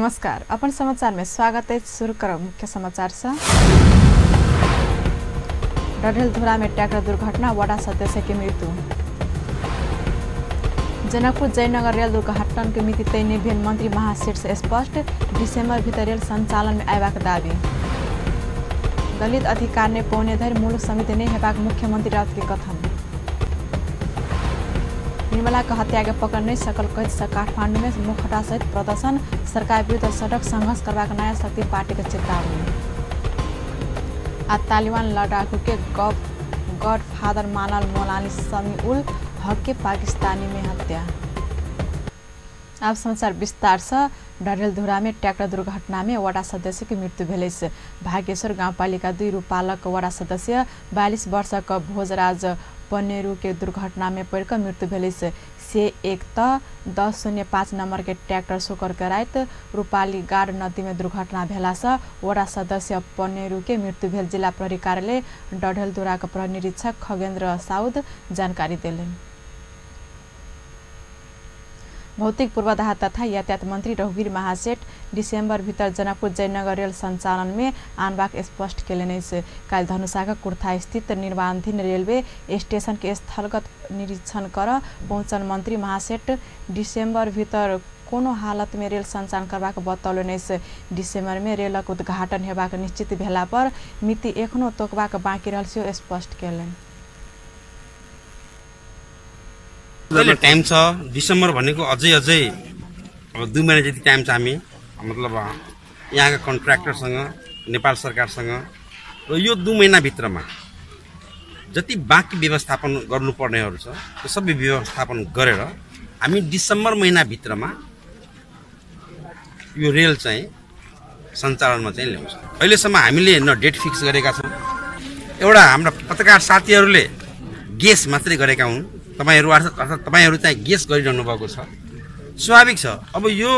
नमस्कार, अपन समाचार में स्वागत है। शुरू करो मुख्य समाचार से। डडेलधुरा में ट्रैक्टर दुर्घटना, वडा सदस्य की मृत्यु। जनकपुर जयनगर रेल दुर्घटना के मिति तय नहि भेल, मंत्री महासेठ से स्पष्ट, दिसंबर भीतर रेल संचालन में अयबाक दावी। दलित अधिकार ने पौने धरि मूल समिति नहि हेबाक मुख्यमंत्री राउत के कथन। निर्मला के हत्या के पकड़ नहीं सकल कहैत काठमांडू में मुखौटा सहित प्रदर्शन, सरकार विरुद्ध सड़क संघर्ष करबाक नया शक्ति पार्टी के चेतावनी। आ तालिबान लड़ाकू के गॉडफादर मानल मौलाना समीउल हक के पाकिस्तानी में हत्या। अब समाचार विस्तार से। डडेलधुरा में ट्रैक्टर दुर्घटना में वडा सदस्य के मृत्यु भेल अछि। भागेश्वर गाउँपालिका 2 रूपालक वडा सदस्य 42 वर्षक भोजराज पनेरू के दुर्घटना में पड़िक मृत्यु भेल अछि। से 1 त 1005 नंबर के ट्रैक्टर सोकर के राति रूपाली गाड नदी में दुर्घटना भेला से वडा सदस्य पनेरू के मृत्यु भेल जिला प्रहरी कार्यालय डडेलधुरा के प्रहरी निरीक्षक खगेन्द्र साउद जानकारी देलनि। भौतिक पूर्वाधार तथा यातायात मंत्री रघुवीर महासेठ दिसंबर भीतर जनकपुर जयनगर रेल संचालन में आनबाक स्पष्ट केलनि अछि। काल्हि धनुषाक कुर्था स्थित निर्माणाधीन रेलवे स्टेशन के स्थलगत निरीक्षण कर पहुंचल मंत्री महासेठ दिसंबर भीतर कोनो हालत में रेल संचालन करबाक बतौलनि अछि। दिसंबर में रेलक उद्घाटन हेबाक निश्चित भेला पर मिति एखनो तोकबाक बाँकी रहल सेहो स्पष्ट केलनि। अहिले टाइम छ, डिसेम्बर भनेको अझै अझै अब 2 महिना जति टाइम छ। हामी मतलब यहाँका कन्ट्र्याक्टरसँग, नेपाल सरकारसँग र यो 2 महिनाभित्रमा जति बाँकी व्यवस्थापन गर्नुपर्नेहरू छ त्यो सबै व्यवस्थापन गरेर हामी डिसेम्बर महिनाभित्रमा यो रेल चाहिँ सञ्चालनमा चाहिँ ल्याउँछौँ। अहिलेसम्म हामीले न डेट फिक्स गरेका छौँ, एउटा हाम्रा पत्रकार साथीहरूले गेस मात्रै गरेका हुन्। तपाईहरू अर्थात् तपाईहरू चाहिँ गेस गरिरहनु भएको छ, स्वाभाविक छ। अब यो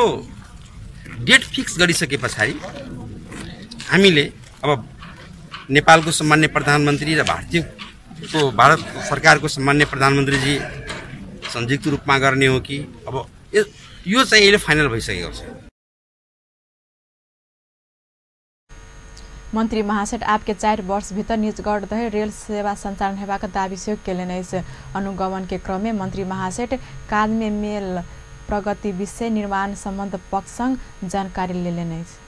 डेट फिक्स गरिसके पछाडि हामीले अब नेपालको सम्मान्य प्रधानमन्त्री र भारत सरकारको सम्मान्य प्रधानमन्त्रीजी संयुक्त रूपमा गर्ने हो कि, अब यो चाहिँ अहिले फाइनल भइसकेको छ। मंत्री महासेठ आपके 4 वर्ष भीतर निजगढ़ धरि रेल सेवा संचालन हेबाक दावी सेहो केलनि अछि। अनुगमन के क्रम में मंत्री महासेठ काज में मेल प्रगति विषय निर्माण सम्बन्ध पक्षसँग जानकारी लेलनि अछि।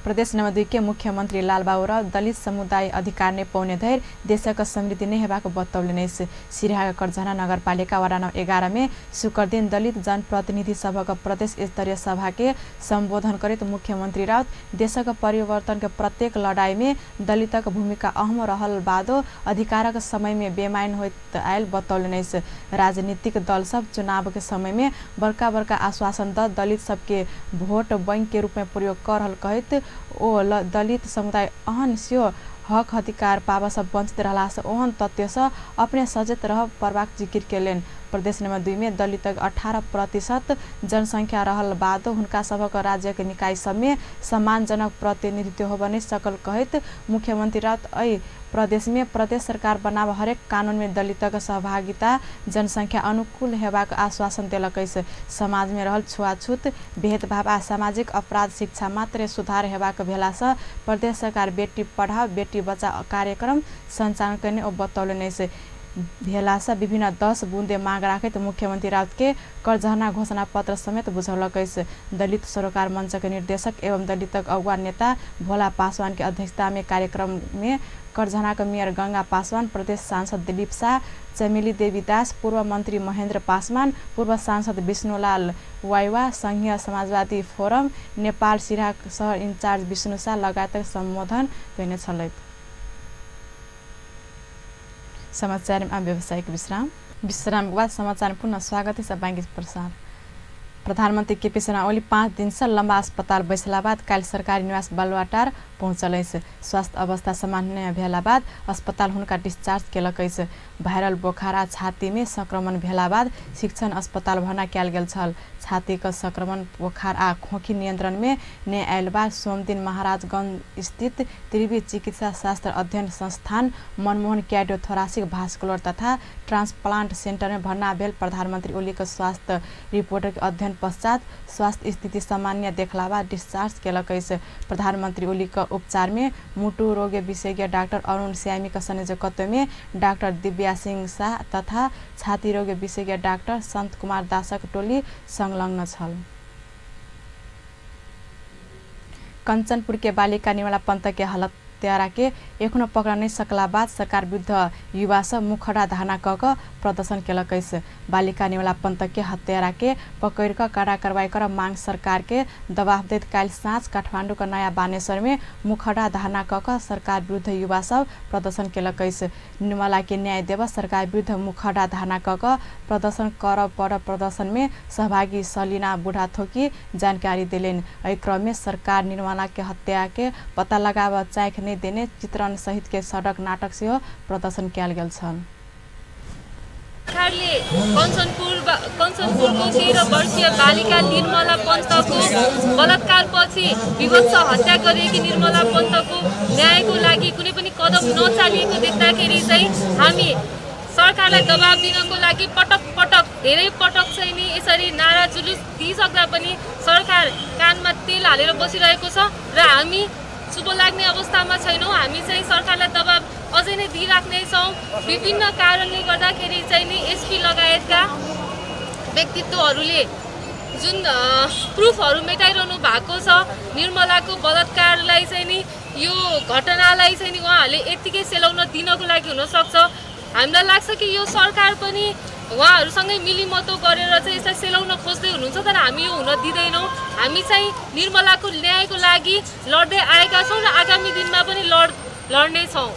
प्रदेश नंबर 2 के मुख्यमंत्री लालबाबू राउत दलित समुदाय अधिकार नै पौने धरि देशक समृद्धि नै हेबाक बतौलनि अछि। सिराहाक करझना नगरपालिका वडा नंबर 11 में शुक्रदिन दलित जनप्रतिनिधि सभक प्रदेश स्तरीय सभा के संबोधन करैत मुख्यमंत्री राउत देशक परिवर्तन के प्रत्येक लड़ाई में दलितक भूमिका अहम रहल बादो अधिकारक समय में बेमायन होइत आयल बतौलनि अछि। राजनीतिक दल सब चुनाव के समय में बड़का बड़का आश्वासन द दलित सबके वोट बैंक के रूप में प्रयोग कर रहल कहैत ओ दलित समुदाय अहन सेहो हक अधिकार पाबऽ सँ वंचित रहलासँ ओहन तथ्यसँ अपने सचेत रह पड़बाक जिकिर केलनि। प्रदेश नंबर 2 में दलितक 18% जनसंख्या रहल बादो हुनका सभक राज्यक निकाय सबमे सम्मानजनक प्रतिनिधित्व होबऽ नहि सकल कहैत मुख्यमंत्री राउत एहि प्रदेश में प्रदेश सरकार बनाब हरेक कानून में दलितक सहभागिता जनसंख्या अनुकूल हेबाक आश्वासन देलक अछि। समाज में रहल छुआछूत, भेदभाव आ सामाजिक अपराध शिक्षा मात्रे सुधार हेबाक भेलासँ प्रदेश सरकार बेटी पढ़ाओ बेटी बचाओ कार्यक्रम सञ्चालन कयने ओ बतौलनि अछि। भेलासँ विभिन्न 10 बुँदे माग राखैत मुख्यमंत्री राउत के करजहना घोषणा पत्र समेत बुझौलक अछि। दलित सरोकार मंच के निर्देशक एवं दलितक अगुवा नेता भोला पासवान के अध्यक्षता में कार्यक्रम में करझना के मेयर गंगा पासवान, प्रदेश सांसद दिलीप शाह, चमेली देवी दास, पूर्व मंत्री महेंद्र पासवान, पूर्व सांसद विष्णुलाल वाइवा, संघीय समाजवादी फोरम नेपाल सिराहा शहर इंचार्ज विष्णु शाह लगायतक सम्बोधन कयने छलथि। समाचार में व्यावसायिक विश्राम, विश्राम के बाद समाचार पुनः स्वागत है। बांकी प्रसाद। प्रधानमन्त्री केपी शर्मा ओली 5 दिनसँ लम्बा अस्पताल बैसला बाद काल्हि सरकारी निवास बालुवाटार पहुँचल अछि। स्वास्थ्य अवस्था सामान्य भेला बाद अस्पताल हुनका डिस्चार्ज केलक अछि। भाइरल बोखार आ छातीमे संक्रमण भेला बाद शिक्षण अस्पताल भर्ना कयल गेल छल। छातीक संक्रमण, बोखार आ खोखी नियन्त्रणमे नहि आयल बाद सोमदिन महाराजगंज स्थित त्रिवी चिकित्सा शास्त्र अध्ययन संस्थान मनमोहन कार्डियोथोरासिक भास्कुलर तथा ट्रांसप्लांट सेन्टरमे भर्ना भेल प्रधानमन्त्री ओलीक स्वास्थ्य रिपोर्टक अध्ययन पश्चात स्वास्थ्य स्थिति सामान्य देखला बाद डिस्चार्ज केलक अछि। प्रधानमन्त्री ओलीक उपचारमे मुटु रोग विशेषज्ञ डाक्टर अरुण श्यामीक संयोजकत्वमे डाक्टर दिव्या सिंह शाह तथा छाती रोग विशेषज्ञ डाक्टर सन्त कुमार दासक टोली संलग्न छल। कंचनपुर के बालिका निर्मला पंत के हत्यारा के एखनो पकड़ नहि सकला बाद सरकार विरुद्ध युवा सब मुखड़ा धरना क क प्रदर्शन केलक अछि। बालिका निर्मला पंत के हत्यारा के पकड़ क कड़ा कार्रवाई कर मांग सरकार के दबाव दैत काल्हि साँझ काठमांडू के नयाँ बानेश्वर में मुखड़ा धरना क क सरकार विरुद्ध युवा सब प्रदर्शन केलक अछि। निर्मला के न्याय देव सरकार विरुद्ध मुखड़ा धरना क क प्रदर्शन कर पर प्रदर्शन में सहभागी सलीना बुढ़ाथोकी जानकारी देलनि। एहि क्रम में सरकार निर्मला के हत्या के पता लगाब चाख नहि देने चित्रण सहित के सड़क नाटक सेहो प्रदर्शन कयल गेल छल। सरकारले कञ्चनपुरको 13 वर्षीय बालिका निर्मला पन्तको बलात्कारपछि विभत्स हत्या गरिएकी निर्मला पन्तको न्यायको लागि कुनै पनि कदम नचालिएको देख्दाखेरि चाहिँ हामी सरकारलाई दबाब दिनको लागि पटक पटक धेरै पटक चाहिँ नि यसरी नारा जुलुस दिइसक्दा पनि सरकार कानमा तेल हालेर बसिरहेको छ र हामी चुप लाग्ने अवस्थामा छैनौँ। हामी चाहिँ सरकारलाई दबाब अझै नै दिइराख्ने छौँ। विभिन्न कारणले गर्दाखेरि चाहिँ नि एसपी लगायतका व्यक्तित्वहरूले जुन प्रुफहरू मेटाइरहनु भएको छ निर्मलाको बलात्कारलाई चाहिँ नि यो घटनालाई चाहिँ नि उहाँहरूले यत्तिकै सेलाउन दिनको लागि हुनसक्छ। हामीलाई लाग्छ कि यो सरकार पनि उहाँहरूसँगै मिलिमतो गरेर चाहिँ यसलाई सेलाउन खोज्दै हुनुहुन्छ, तर हामी यो हुन दिँदैनौँ। हामी चाहिँ निर्मलाको न्यायको लागि लड्दै आएका छौँ र आगामी दिनमा पनि लड्नेछौँ।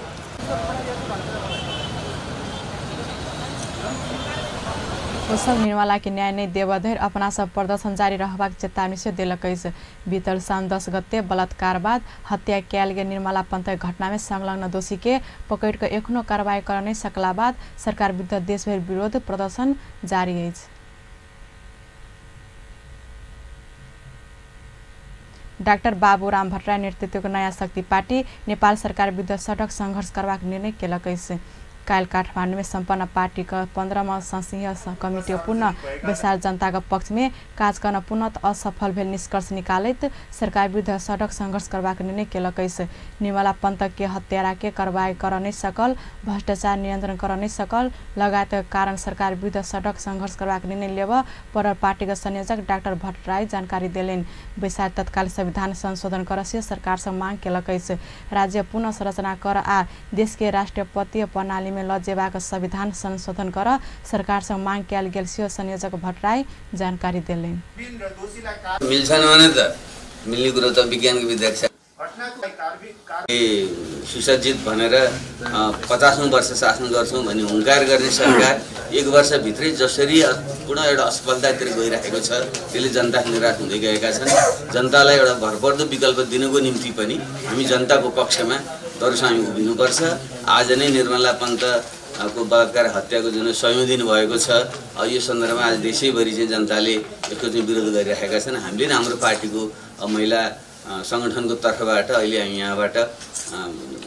ओसब निर्मला के न्याय नहि देबधरि अपना सब प्रदर्शन जारी रहबाक चेतावनी सेहो देलक अछि। बीतल साउन 10 गते बलात्कार बाद हत्या कयल गेल निर्मला पंतक घटना में संलग्न दोषी के पकड़ कऽ एखनो कार्रवाई कर नहि सकला बाद सरकार विरुद्ध देशभरि विरोध प्रदर्शन जारी अछि। डाक्टर बाबूराम भट्टराई नेतृत्वको नयाँ शक्ति पार्टी नेपाल सरकार विरुद्ध सडक संघर्ष करबाक निर्णय केलक अछि। काल्हि काठमाडौँ में सम्पन्न पार्टीक 15वां संसदीय कमिटी पुनः बैसार जनताक पक्ष में काज गर्न पुनः असफल भेल निष्कर्ष निकालैत सरकार विरुद्ध सडक संघर्ष करबाक निर्णय केलक अछि। निर्मला पंत के हत्यारा के कार्रवाई कर नहि सकल, भ्रष्टाचार नियंत्रण कर नहि सकल लगायत कारण सरकार विरुद्ध सडक संघर्ष करबाक निर्णय लेबऽ पड़ल पार्टीक संयोजक डाक्टर भट्टराई जानकारी देलनि। बैसार तत्काल संविधान संशोधन कर से सरकार सँ मांग केलक अछि। राज्य पुनः संरचना कर आ देश के राष्ट्रपतीय प्रणाली में ल जेबाक संविधान संशोधन कर सरकार सँ मांग कयल गेल सेहो संयोजक भट्टराई जानकारी देलनि। मिल्छन् भने त मिल्ने कुरो त विज्ञानको विद्यार्थी सुसज्जित भनेर 50औं वर्ष शासन गर्छौँ भन्ने हुङ्कार गर्ने सरकार एक वर्षभित्रै जसरी पुनः एउटा असफलतातिर गइरहेको छ, त्यसले जनता निराश हुँदै गएका छन्। जनतालाई एउटा भरपर्दो विकल्प दिनुको निम्ति पनि हामी जनताको पक्षमा दरसँग हामी उभिनुपर्छ। आज नै निर्मला पन्तको बलात्कार हत्याको जुन 100औं दिन भएको छ, यो सन्दर्भमा आज देशैभरि चाहिँ जनताले यसको चाहिँ विरोध गरिरहेका छन्। हामीले नै हाम्रो पार्टीको महिला सङ्गठनको तर्फबाट अहिले हामी यहाँबाट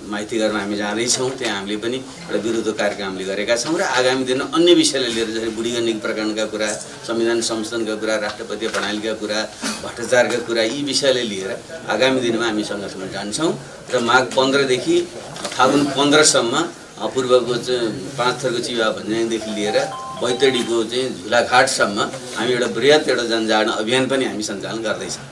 माइतीघरमा हामी जाँदैछौँ, त्यहाँ हामीले पनि एउटा विरोध कार्यक्रम हामीले गरेका छौँ र आगामी दिनमा अन्य विषयलाई लिएर जसरी बुढीगण्डकी प्रकरणका कुरा, संविधान संशोधनका कुरा, राष्ट्रपतीय प्रणालीका कुरा, भ्रष्टाचारका कुरा, यी विषयलाई लिएर आगामी दिनमा हामी सङ्घर्षमा जान्छौँ र माघ 15 देखि फागुन 15 सम्म पूर्वको चाहिँ 5 थरको चिवा भन्ज्याङदेखि लिएर बैतडीको चाहिँ झुलाघाटसम्म हामी एउटा बृहत् एउटा जनजागरण अभियान पनि हामी सञ्चालन गर्दैछौँ।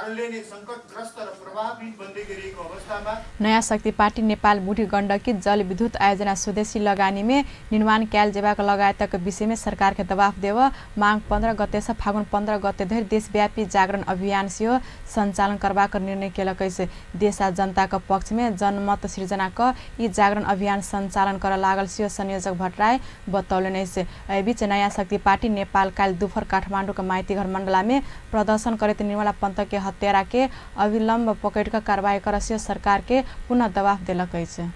कारणले नै संकटग्रस्त र प्रभावहीन बन्दै गरिएको अवस्थामा नयाँ शक्ति पार्टी नेपाल बूढी गण्डकी जलविद्युत आयोजना स्वदेशी लगानी में निर्माण कयल जेबाक लगायतक विषय में सरकार के दबाव देव माघ 15 गते से फागुन 15 गते धरि देशव्यापी जागरण अभियान सेहो संचालन करबाक निर्णय केलक अछि। देश आ जनताक पक्ष में जनमत सृजना क ई जागरण अभियान संचालन कर लागल सेहो संयोजक भट्टराई बतौलनि अछि। एहिबीच नयाँ शक्ति पार्टी नेपाल काल्हि दुपहर काठमाडौँक माइतीघर मण्डला में प्रदर्शन करैत निर्मला पंत के हत्यारा के अविलंब पकड़ कर कार्रवाई कर सरकार के पुनः दबाव देलक अछि।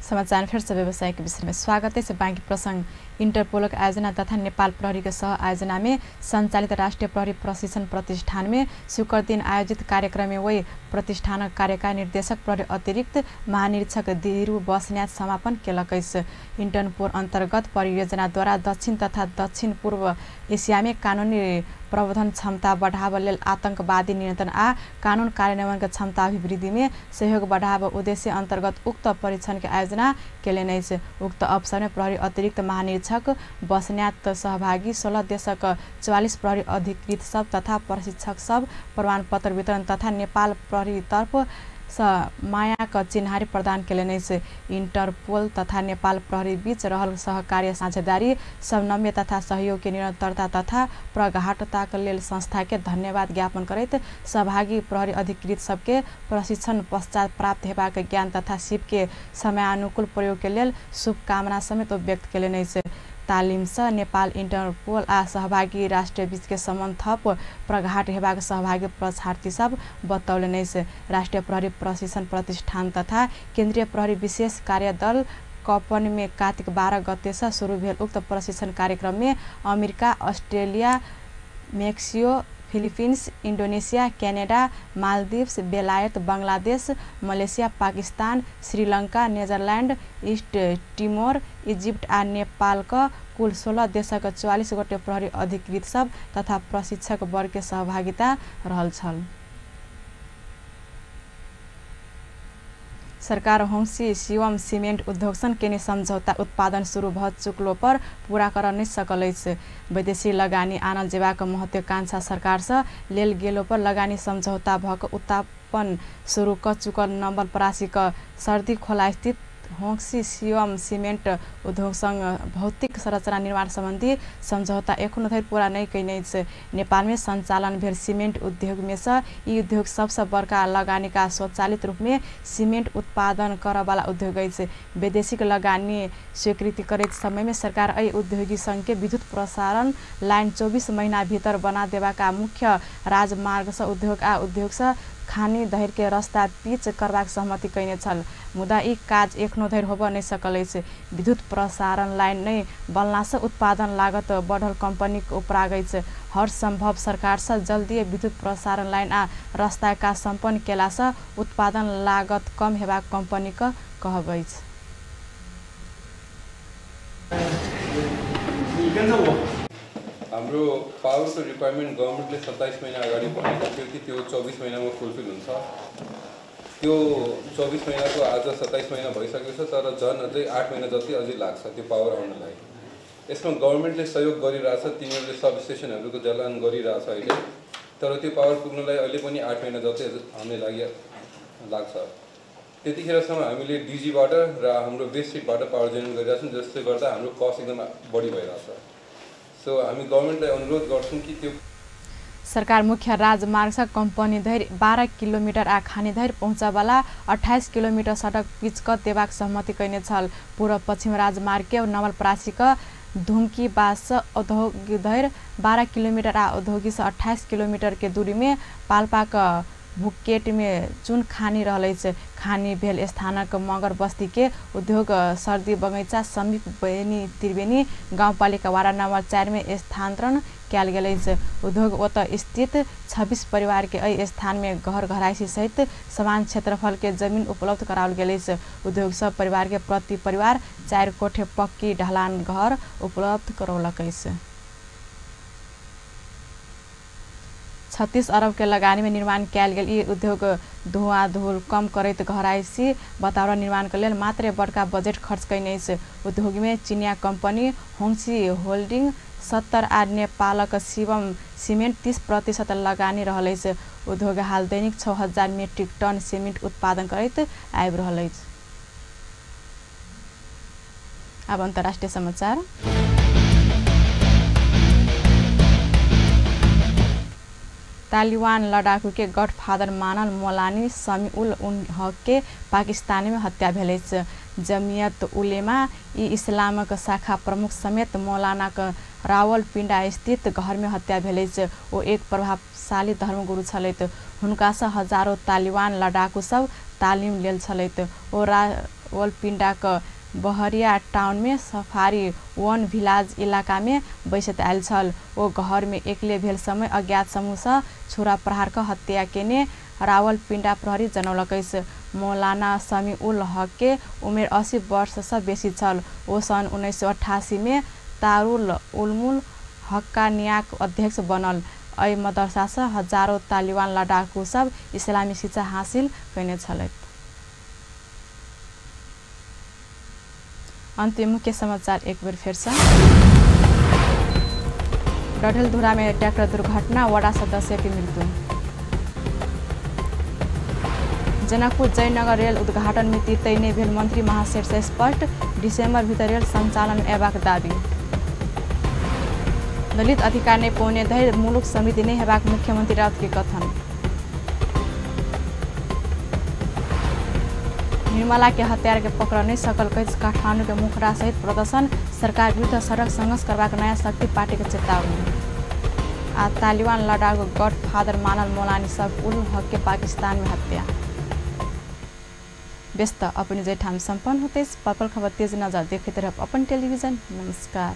समाचार फिर से व्यवसायिक विषय में स्वागत है। बाँकी प्रसंग इंटरपोलक आयोजना तथा नेपाल प्रहरी के सह आयोजना में संचालित राष्ट्रीय प्रहरी प्रशिक्षण प्रतिष्ठान में शुक्र दिन आयोजित कार्यक्रम में वही प्रतिष्ठानक कार्यकारी निर्देशक प्रहरी अतिरिक्त महानिरीक्षक धीरू बस्न्यात समापन केलक अछि। इंटरपोल अंतर्गत परियोजना द्वारा दक्षिण तथा दक्षिण पूर्व एशिया में कानूनी प्रबंधन क्षमता बढ़ाव लेल आतंकवादी नियंत्रण आ कानून कार्यान्वयन के क्षमता अभिवृद्धि में सहयोग बढ़ाव उद्देश्य अंतर्गत उक्त परीक्षण के आयोजना केलनि अछि। उक्त अवसर में प्रहरी अतिरिक्त महानिरीक्षक बस्न्यात सहभागी 16 देशक 44 प्रहरी अधिकृत सब तथा प्रशिक्षक सब प्रमाणपत्र वितरण तथा नेपाल प्रहरी तर्फ मायाक चिन्हारी प्रदान केलनि अछि। इंटरपोल तथा नेपाल प्रहरी बीच रहल सहकार्य साझेदारी समन्वय तथा सहयोग के निरंतरता तथा प्रगाढ़ताक लेल संस्था के धन्यवाद ज्ञापन करैत सहभागी प्रहरी अधिकृत सबके प्रशिक्षण पश्चात प्राप्त हेबाक ज्ञान तथा सिप के समयानुकूल प्रयोग के लेल शुभकामना समेत व्यक्त केलनि अछि। तालिम से नेपाल इंटरपोल आ सहभागी राष्ट्र बीच के संबंध थप प्रगाढ़ हेबाक सहभागी प्रशिक्षार्थी सब बतौलनि अछि। राष्ट्रीय प्रहरी प्रशिक्षण प्रतिष्ठान तथा केंद्रीय प्रहरी विशेष कार्यदल कपन में कार्तिक 12 गते से शुरू भेल उक्त प्रशिक्षण कार्यक्रम में America, Australia, Mexico, Philippines, Indonesia, Canada, Maldives, बेलायत, Bangladesh, Malaysia, Pakistan, Sri Lanka, Netherland, East Timor, Egypt आ नेपाल क कुल 16 देशक 44 गोटे प्रहरी अधिकृत सब तथा प्रशिक्षक वर्ग के सहभागिता रहल छल। सरकार होंसी शिवम सीमेंट उद्योग सन केने समझौता उत्पादन शुरू भ चुकलो पर पूरा कर नहि सकल अछि। विदेशी लगानी आनल जेबाक महत्वाकांक्षा सरकार से लेल गेलो पर लगानी समझौता भ क उत्पादन शुरू क चुकल नवलपरासी क सर्दी खोला स्थित होंसी शिवम सीमेंट उद्योग संग भौतिक संरचना निर्माण संबंधी समझौता एखनो धरि पूरा नहि कयने अछि। नेपाल में संचालन भेल सीमेंट उद्योग में से ई उद्योग सबसे बड़का लगानी का स्वचालित रूप में सीमेंट उत्पादन करऽ वाला उद्योग अछि। वैदेशिक लगानी स्वीकृति करैत समय में सरकार एहि उद्योगी संघ के विद्युत प्रसारण लाइन 24 महीना भीतर बना देबाक मुख्य राजमार्ग से उद्योग आ उद्योग से खानी धरि के रास्ता पिच करबाक सहमति कयने छल, मुदा ई काज एखनो धरि होबऽ नहि सकल अछि। विद्युत प्रसारण लाइन नहि बनलासँ उत्पादन लागत बढ़ल कंपनीक उपराग अछि। हर संभव सरकार से जल्दी विद्युत प्रसारण लाइन आ रास्ता काज सम्पन्न केलासँ उत्पादन लागत कम हेबाक कंपनीक कहब अछि। हाम्रो पावरको रिक्वायरमेन्ट गभर्मेन्टले 27 महिना अगाडि भनेको थियो कि त्यो 24 महिनामा फुलफिल हुन्छ। त्यो 24 महिनाको आज 27 महिना भइसकेको छ, तर झन् अझै 8 महिना जति अझै लाग्छ त्यो पावर आउनलाई। यसमा गभर्मेन्टले सहयोग गरिरहेछ, तिनीहरूले सब स्टेसनहरूको जलान गरिरहेछ अहिले, तर त्यो पावर पुग्नलाई अहिले पनि 8 महिना जति हामीलाई लाग्छ। त्यतिखेरसम्म हामीले डिजीबाट र हाम्रो वेस्ट सिटबाट पावर जेनेरेट गरिरहेछौँ, जसले गर्दा हाम्रो कस्ट एकदम बढी भइरहेछ। सो हामी गभर्मेन्टलाई अनुरोध गर्छौँ कि त्यो सरकार मुख्य राजमार्ग से कंपनी धरि 12 किलोमीटर आ खानी धरि पहुँचवाला 28 किलोमीटर सड़क पिच क देबाक सहमति कयने छल। पूर्व पश्चिम राजमार्ग के नवलपरासी क धुमकी बास से औद्योगिक धरि 12 किलोमीटर आ औद्योगिक से 28 किलोमीटर के दूरी में पाल्पा क भुकेट में चुन खानी रहल अछि। खानी भेल स्थानक मगर बस्ती के उद्योग सर्दी बगैँचा समीप बेनी त्रिवेणी गाउँपालिका वार्ड नम्बर 4 में स्थानांतरण कयल गेल अछि। उद्योग ओतऽ स्थित 26 परिवार के एहि स्थान में घर घरायसी सहित समान क्षेत्रफल के जमीन उपलब्ध कराओल गेल अछि। उद्योग सब परिवार के प्रति परिवार 4 कोठे पक्की ढलान घर उपलब्ध करौलक अछि। 36 अरब के लगानी में निर्माण कयल गेल ई उद्योग धुआं धूल कम करैत घरायसी वातावरण निर्माण के लेल मात्रे बड़का बजेट खर्च कयने अछि। उद्योग में चीनिया कंपनी होंसी होल्डिंग 70 आ नेपालक शिवम सिमेन्ट 30% लगानी रहल अछि। उद्योग हाल दैनिक 6000 मीट्रिक टन सिमेन्ट उत्पादन करैत आबि रहल अछि। अब अंतर्राष्ट्रीय समाचार। तालिबान लड़ाकू के गॉडफादर मानल मौलानी समीउल हक के पाकिस्तान में हत्या भेल अछि। जमियत उलेमा ई इस्लामक शाखा प्रमुख समेत मौलानाक रावलपिंडा स्थित घर में हत्या भेल अछि। ओ एक प्रभावशाली धर्मगुरु छलथि। हुनकासँ हजारों तालिबान लड़ाकू सब तालीम लेल छलथि। ओ रावलपिंडाक बहरिया टाउन में सफारी वन विलाज इलाका में बैसैत आयल छल। ओ घर में एकले भेल समय अज्ञात समूहसँ छुरा प्रहार क हत्या केने रावलपिंडा प्रहरी जनौलक अछि। मौलाना समीउल हक के उमेर 80 वर्षसँ बेसी छल। ओ सन् 1988 में दारुल उलूम हक्कानियाक अध्यक्ष बनल। एहि मदरसासँ हजारों तालिबान लड़ाकू सब इस्लामी शिक्षा हासिल कयने छलथि। अंतिम मुख्य समाचार एक बेर फेर से। डढेलधुरा में ट्रैक्टर दुर्घटना, वडा सदस्य की मृत्यु। जनकपुर जयनगर रेल उद्घाटन मिति तय नहि भेल मंत्री महासेठ से स्पष्ट, डिसेंबर भीतर रेल संचालन अयबाक दावी। दलित अधिकार नहि पौने धरि मुलुक समृद्धि नहि हेबाक मुख्यमंत्री राउत के कथन। निर्मला के हत्यार के पकड़ नहीं सकल कहैत काठमांडू के मुखड़ा सहित प्रदर्शन, सरकार विरुद्ध सड़क संघर्ष करबाक नया शक्ति पार्टी के चेतावनी। आ तालिबान लड़ाकू गॉडफादर मानल मौलानी सब उल हक के पाकिस्तान में हत्या। व्यस्त अपने जैठाम सम्पन्न होते पल पल खबर तेज नजर देखते रहब अपन टेलीविजन। नमस्कार।